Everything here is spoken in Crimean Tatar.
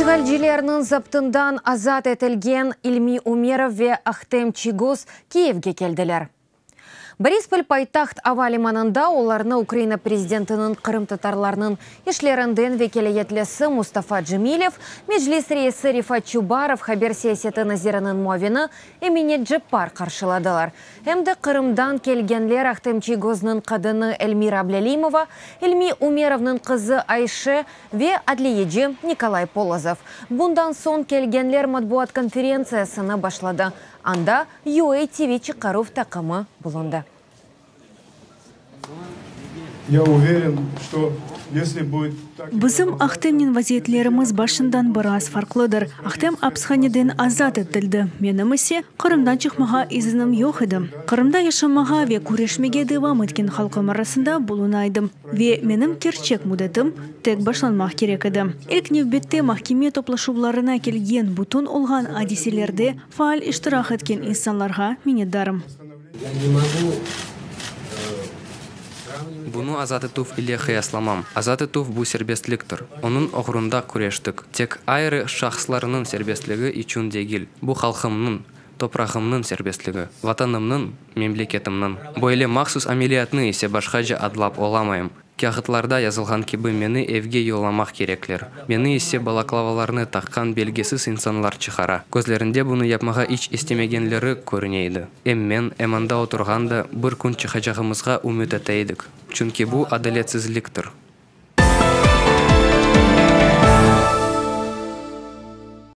İşğalcilerniñ zaptından azat etilgen İlmi Umerov ve Ahtem Çiygoz Kiyevge keldiler. Borispol paytaht ava limanında olarnı Ukraina prezidentiniñ qırımtatarlarnıñ işlerinden vekâletlisi Mustafa Cemilev, Meclis reisi Refat Çubarov, haber siyaseti naziriniñ muavini Emine Ceppar qarşıladılar. Em de Qırımdan kelgenler Ahtem Çiygoznıñ qadını Elmira Ablâlimova, İlmi Umerovnıñ qızı Ayşe ve adliyeci Nikolay Polozov. Bundan soñ kelgenler matbuat konferentsiyasını başladı, anda UA TV çıqaruv taqımı bulundı. Ya uverен, что если будет так. Bizim Ahtemnen vaziyetlerimiz başından biraz farqlıdır. Ahtem apishaneden azat etildi, menim ise Qırımdan çıqmağa izinim yoq edi. Qırımda yaşamağa ve küreşmege devam etken halqım arasında buluna edim. Ve menim kerçek müddetim tek başlanmaq kerek edi. İlk nevbette mahkeme toplaşuvlarına kelgen, bütün olğan adiselerde faal iştirak etken insanlarğa minnetdarım. Я не могу Bunı azat etüv ile qıyaslamam. Azat etüv bu serbestliktir. Onıñ oğrunda küreştik. Tek ayrı şahıslarnıñ serbestligi içün degil. Bu halqımnıñ, toprağımnıñ serbestligi. Vatanımnıñ, memleketimniñ. Böyle mahsus ameliyatnı ise başqaca adlap olamayım. Kâğıtlarda yazılğan kibi meni evge yollamaq kerekler. Meni ise balaklavalarnı taqqan belgisiz insanlar çıqara. Közlerinde bunı yapmağa iç istemegenleri körüne edi. Em men, em anda oturğanda bir kün çıqacağımızğa ümüt ete edik. Çünki bu adaletsizliktir.